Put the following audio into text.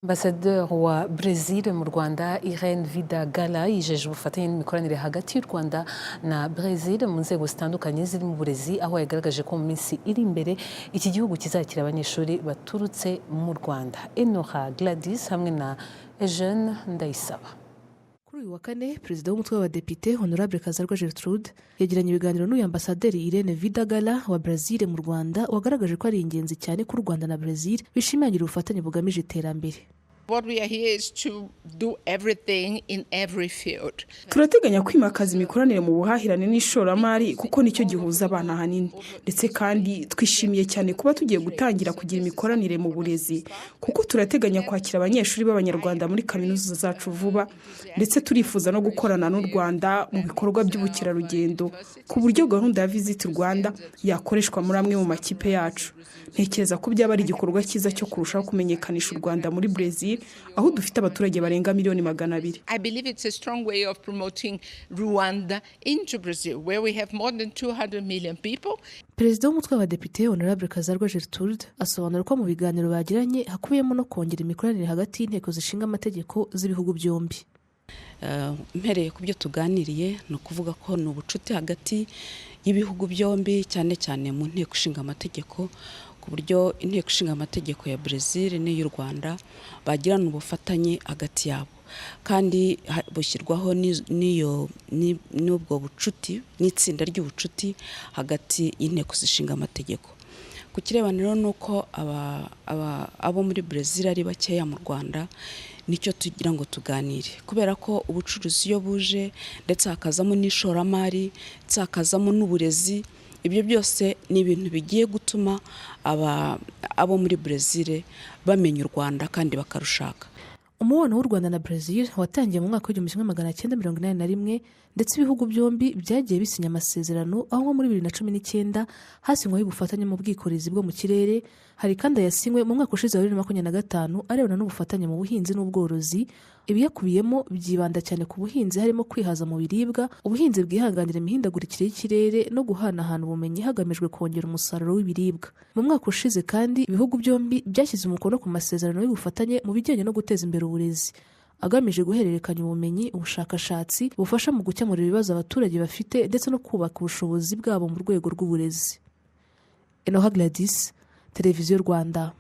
Ambasaderi wa Brezil mu Rwanda, Irene Vida Gala, yijeje ubufatanye n'imikoranire hagati y'u Rwanda na Brezil mu nzego zitandukanye zirimo uburezi, aho yagaragaje ko mu minsi iri imbere iki gihugu kizakira abanyeshuri baturutse mu Rwanda. Enora Gladys hamwe na Eugene Ndayisaba. Kuri uyu wa kane, Perezida w'umutwe w'Abadepite, Honorable Kazarwa Gertrude, yagiranye ibiganiro n'uyu Ambasaderi Irene Vida Gala wa Brazil mu Rwanda, wagaragaje ko ari ingenzi cyane ko u Rwanda na Brazil bishimangira ubufatanye bugamije iterambere. What we are here is to do everything in every field. Turateganya kwimakaza imikoranire mu buhahirane n'ishoramari, kuko nicyo gihuza abana ahanini. Ndetse kandi twishimiye cyane kuba tugiye gutangira kugira imikoranire mu burezi, kuko turateganya kwakira abanyeshuri b'Abanyarwanda muri kaminuza zacu vuba. Ndetse turifuza no gukorana n'u Rwanda mu bikorwa by'ubukerarugendo, ku buryo gahunda ya Visit Rwanda yakoreshwa muri amwe mu makipe yacu. Ntekereza ko byaba ari igikorwa cyiza cyo kurushaho kumenyekanisha u Rwanda muri Brezil, aho dufite abaturage barenga miliyoni 200. I believe it's a strong way of promoting Rwanda into Brazil, where we have more than 200 million people. Perezida w'umutwe w'Abadepite, Honorable Kazarwa Gertrude, asobanura ko mu biganiro bagiranye hakubiyemo no kongera imikoranire hagati y'inteko zishinga amategeko z'ibihugu byombi. Mpereye ku byo tuganiriye, ni ukuvuga ko ni ubucuti hagati y'ibihugu byombi, cyane cyane mu nteko ishinga amategeko, ku buryo inteko ishinga amategeko ya Brezil n'iy'u Rwanda bagirana ubufatanye hagati yabo, kandi bushyirwaho n'ubwo bucuti n'itsinda ry'ubucuti hagati y'inteko zishinga amategeko. Ku kirebana rero n'uko abo muri Brezil ari bakeya mu Rwanda, nicyo tugira ngo tuganire, kubera ko ubucuruzi iyo buje, ndetse hakazamo n'ishoramari, ndetse hakazamo n'uburezi, ibyo byose ni ibintu bigiye gutuma abo muri Brezil bamenya u Rwanda kandi bakarushaka. Umubano w'u Rwanda na Brazil watangiye mu mwaka w'1981, ndetse ibihugu byombi byagiye bisinya amasezerano, aho nko muri 2019 hasinyweho ubufatanye mu bwikorezi bwo mu kirere. Hari kandi ayasinywe mu mwaka ushize wa 2025 arebana n'ubufatanye mu buhinzi n'ubworozi. Ibiyakubiyemo byibanda cyane ku buhinzi, harimo kwihaza mu biribwa, ubuhinzi bwihanganira imihindagurikire y'ikirere no guhanahana ubumenyi hagamijwe kongera umusaruro w'ibiribwa. Mu mwaka ushize kandi, ibihugu byombi byashyize umukono ku masezerano y'ubufatanye mu bijyanye no guteza imbere uburezi, agamije guhererekanya ubumenyi, ubushakashatsi bufasha mu gukemura ibibazo abaturage bafite, ndetse no kubaka ubushobozi bwabo mu rwego rw'uburezi. Enoha Gladys, Televiziyo Rwanda.